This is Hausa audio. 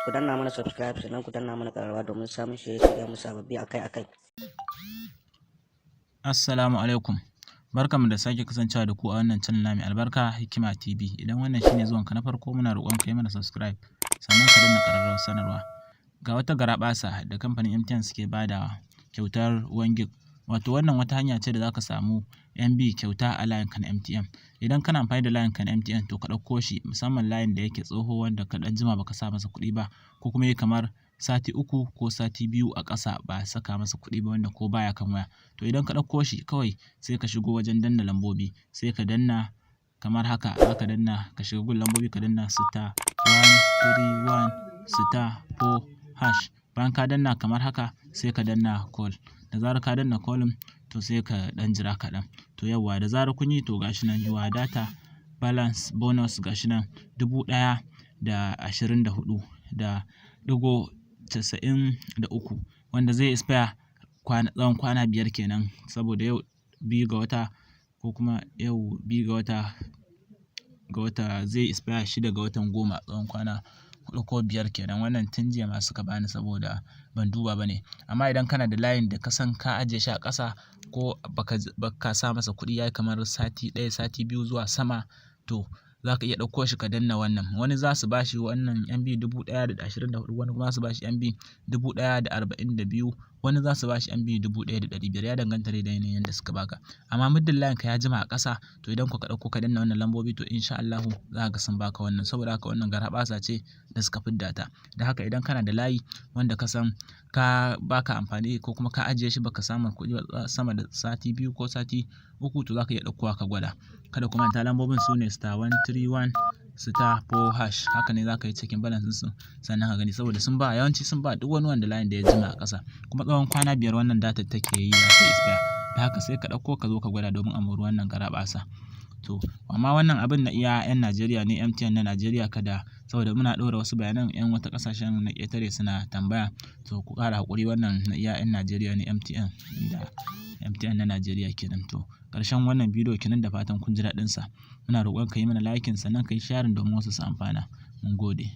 Ku danna mana subscribe, sannan ku danna mana ƙararrawa domin samun shirye-shiryen mu sababbi akai-akai. Assalamu alaikum. Barkanmu da sake kasancewa da ku a wannan channel na mai albarka, Hikima TV. Idan wannan shine zuwanka na farko, muna roƙon ka yi mana subscribe, sannan ka danna ƙararrawar sanarwa. Ga wata garaɓasa da kamfanin MTN suke badawa, kyautar 1 gig. Wato wannan wata hanya ce da za ka samu MB kyauta a layinka na MTN. Idan kana amfani da layinka na MTN, to ka ɗauko shi, musamman layin da yake tsoho wanda ka ɗan jima baka sa masa kuɗi ba, ko kuma yayi kamar sati 3 ko sati 2 a ƙasa ba a saka masa kuɗi ba, wanda ko baya kan waya. To idan ka ɗauko shi kawai, sai ka shigo wajen danna lambobi, sai ka danna kamar haka, za ka danna, ka shiga gun lambobi, ka danna *131*4#. Bayan ka danna kamar haka, sai ka danna call. Da zarar ka danna calling, to sai ka ɗan jira kaɗan. To yauwa, da zarar kun yi, to gashi nan your data balance bonus, gashi nan 1,024.93, wanda zai expire tsawon kwana 5 kenan, saboda yau 2 ga wata, ko kuma yau 2 ga wata, zai expire 6 ga watan 10, tsawon kwana 4 ko 5 kenan. Wannan tun jiya ma suka bani, saboda ban duba ba ne. Amma idan kana da layin da ka san ka ajiye shi a ƙasa, ko baka sa masa kuɗi yayi kamar sati 1, sati 2 zuwa sama, to za ka iya ɗauko shi ka danna wannan. Wani za su ba shi wannan MB 1,024, wani kuma za su ba shi MB 1,042, wani za su ba shi MB 1,500. Ya danganta da yanayin yanda suka baka. Amma muddin layinka ya jima a ƙasa, to idan kuka ɗauko ka danna wannan lambobi, to insha Allahu za ka ga sun baka wannan. Saboda haka wannan garaɓasa ce da suka fidda ta. Da haka idan kana da layi wanda ka san ka baka amfani, ko kuma ka ajiye shi baka samu kuɗi ba sama da sati 2 ko sati 3, to za ka iya ɗaukowa ka gwada. Kada ku manta, lambobin su ne *131*4#. Haka ne za ka yi checking balance ɗinsu sannan ka gani, saboda sun ba yawanci, sun ba duk wani wanda layin da ya jima a ƙasa. Kuma tsawon kwana 5 wannan data take yi za ta expire. Da haka sai ka ɗauko ka zo ka gwada domin a mori wannan garaɓasa. To amma wannan abin na iya 'yan Najeriya ne, MTN na Najeriya, kada, saboda muna ɗora wasu bayanan, 'yan wata ƙasashen na ƙetare suna tambaya. To ku ƙara haƙuri, wannan na iya 'yan Najeriya ne, MTN da MTN na Najeriya kenan. To ƙarshen wannan bidiyo kenan, da fatan kun ji daɗinsa. Muna roƙon ka yi mana liking, sannan ka yi sharing domin wasu su amfana. Mun gode.